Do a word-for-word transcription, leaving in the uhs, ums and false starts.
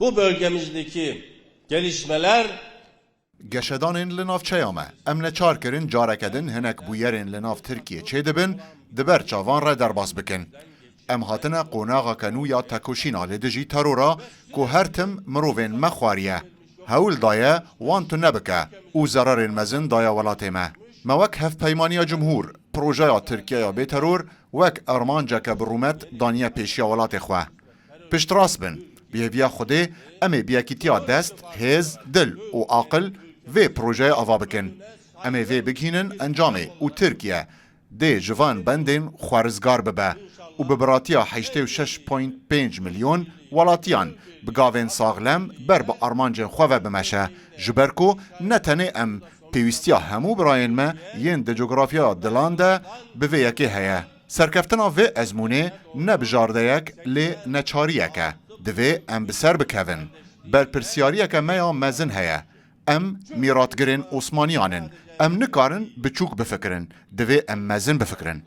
Bu bölgemizdeki gelişmeler Geşedanên li navçeya me. Em neçar kirin careke din hinek bûyerên li nav Tirkiyê çêdibin, di ber çavan re derbas bikin. Em hatine qonaxeke nû ya tekoşîna li dijî terora ku her tim mirovên me xwariye. Hewl daye wan tune bike û zerarên mezin daye welatê me. Me wek Hevpeymaniya Cumhûr, projeya Tirkiyeya bêteror wek armanceke bi rûmet daniye pêşiya welatê xwe. Piştrast bin, bi hêviya Xwedê em ê bi yekîtiya dest, hêz, dil û aqil vê projeyê ava bikin. Em ê vê bigihînin encamê û Tirkiye dê ji van bendên xwe rizgar bibe û bi biratiya heştê û şeş point pênc milyon welatiyan bi gavên saxlem ber bi armancên xwe ve bimeşe, ji ber ku ne tenê em pêwîstiya hemû birayên me yên di cografyaya dilan de bi vê yekê heye. Serkeftina vê ezmûnê ne bijardeyek lê neçariyek e. Divê em bi ser bikevin. Berpirsiyariyeke me ya mezin heye. Em mîratgirên Osmaniyan in. Em nikarin biçûk bifikirin. Divê em mezin bifikirin.